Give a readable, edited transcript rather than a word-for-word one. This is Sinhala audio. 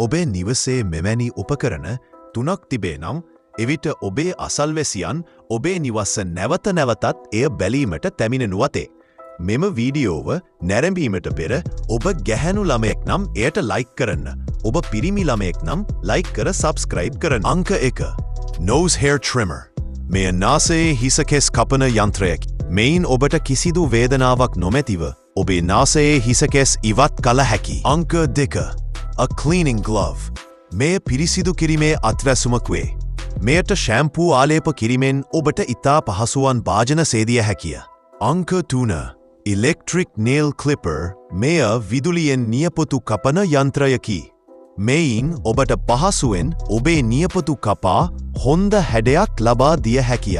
ඔබේ නිවසේ මෙවැනි උපකරණ තුනක් තිබේ නම්, එවිට ඔබේ අසල්වැසියන් ඔබේ නිවස නැවත නැවතත් එය බැලීමට පැමිණෙනු ඇත. මෙම වීඩියෝව නැරඹීමට පෙර ඔබ ගැහැණු ළමයෙක් නම් එයට ලයික් කරන්න. ඔබ පිරිමි ළමයෙක් නම් ලයික් කර සබ්ස්ක්‍රයිබ් කරන්න. අංක 1. Nose hair trimmer. මෙය නාසයේ හිසකෙස් කපන යන්ත්‍රයකි. මෙයින් ඔබට කිසිදු වේදනාවක් නොමැතිව ඔබේ නාසයේ හිසකෙස් ඉවත් කළ හැකි. අංක 2. A cleaning glove. මෙය පිරිසිදු කිරීමේ අත්වැසුමක් වේ. මෙයට ෂැම්පූ ආලේප කිරීමෙන් ඔබට ඉතා පහසුවන් භාජන සේදිය හැකිය. අංක 3. Electric nail clipper. මෙය විදුලියෙන් නියපොතු කපන යන්ත්‍රයකි. මෙයින් ඔබට පහසුවෙන් ඔබේ නියපොතු කපා හොඳ හැඩයක් ලබා දිය හැකිය.